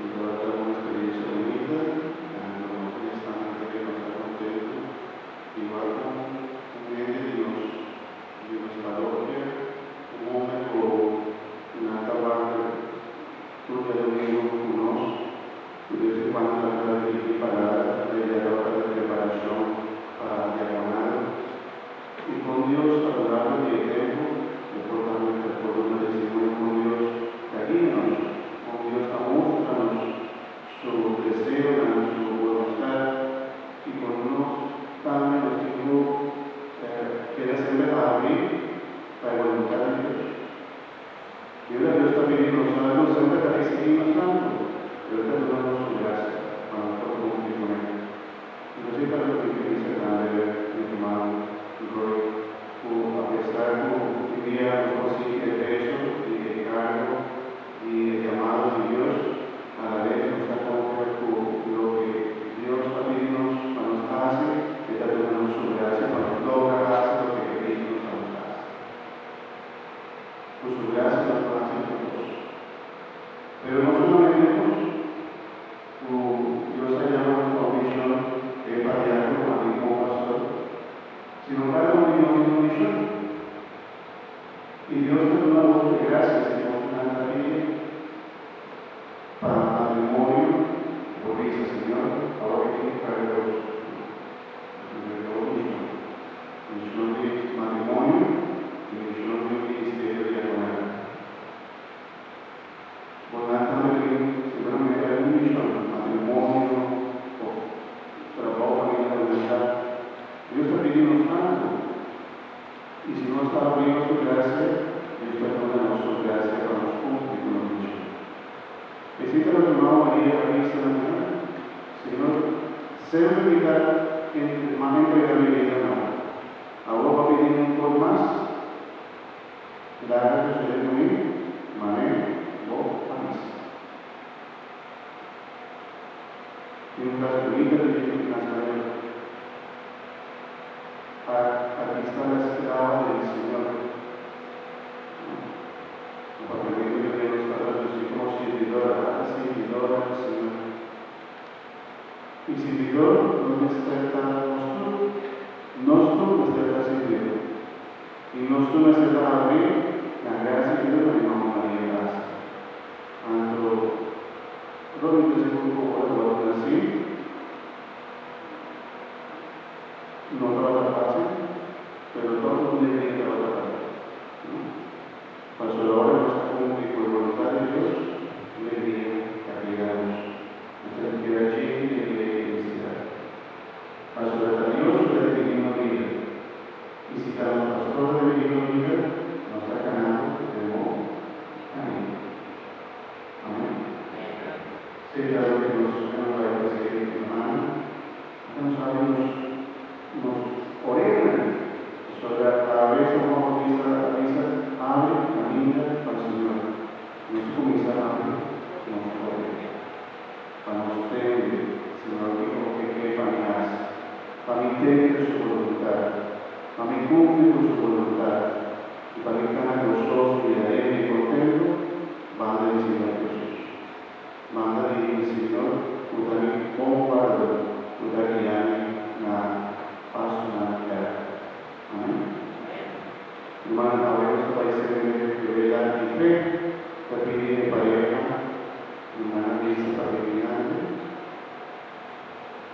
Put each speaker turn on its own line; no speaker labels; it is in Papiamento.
I tabata un eksperensia bunita, nos honestamente nos ta kontentu. Igual ku un hende di nos parokia, un hòmber ku nan tabata tur djadumingu ku nos, de bes en kuando tabata dirigí palabra, e ya tabata den preparashon pa diakonado. I kon Dios, a lo largo di e tempu, e por tambe por duna testimonio kon Dios ta guia nos, kon Dios ta mustra nos su deseonan, su boluntat, i kon nos tambe nos tin ku keda semper habrí pa e boluntat di Dios. I ora Dios ta pidi nos algu, semper ta eksigí nos algu, pero ta duna nos su grasia pa nos por kumpli kuné. Entonces ta loke mi ke bisa tambe, mi ruman Roy, ku apesar ku tin dia nos por sinti e peso di e kargo di e yamado di Dios, a la bes nos ta konfia ku loke Dios ta pidi nos pa nos hasi, e ta duna nos su grasia pa nos logra hasi loke e pidi nos pa nos hasi. Ku su grasia nos por hasi tur kos. Pero no solamente nos, ku Dios a yama nos pa un mishon, e pa diákono, ami komo pastor, sino kada un di nos tin un mishon. I Dios ta duna boso e grasia si boso nan ta pidié. Pa matrimonio, bo por bisa, Señor, awor aki karga dos. Nos mishon. Mishon di matrimonio i mishon di ministerio diakonal. Bo nan tambe tin seguramente algun mishon, matrimonio òf trabou kaminda bo nan ta. Dios ta pidi nos tantu. I si nos ta habrí pa su grasia, Dios ta duna nos su grasia pa nos kumpli ku nos mishon. Esei ta loke Mama Maria a bisa na final, Señor, semper mi ta m'a entrega mi bida na bo. Awor bo a pidi mi un kos mas? Laga sosodé ku mi manera bo a bisa. Tin un frase bunita di Jesus na spañol, Aquí está la esclava del Señor. No papiamentu di Reino ta tradusí komo sirbidora, ata sirbidora di Señor. I sirbidor no mester ta nos tur. Nos tur mester ta sirbidor. I nos tur mester ta habrí na grasia di Dios manera Mama Maria ta hasi. Anto, Rob mi ta sigur ku ora bo a nasí no tabata fásil, pero tòg un legria tabata pa bo, no? Pasobra ora nos ta kumpli ku e boluntat di Dios, legria ta yega nos. Nos ta keda yen di legria i felisidat. Pasobra ta Dios ku ta dirigí nos bida, i si ta nos pastor ta dirigí nos bida, nos ta kanando den bon kaminda. Amèn. Esei ta loke nos a bai ofresé rumannan. Ata nos habri nos nos oreanan, pasobra awe San Juan Bautista a bisa, Habri kaminda pa Señor. Nos ta kuminsá habri nos orea pa nos tende Señor kiko e ke pa mi hasi, pa mi tende Su boluntat, pa mi kumpli ku Su boluntat i pa mi kana gososo i alegre i kontentu banda di Señor Jesus. Manda di mi Señor ku ta mi bon wardador ku ta guia mi na pasonan rèkto. Amèn. Rumannan, awe nos ta bai sende e vela di fe.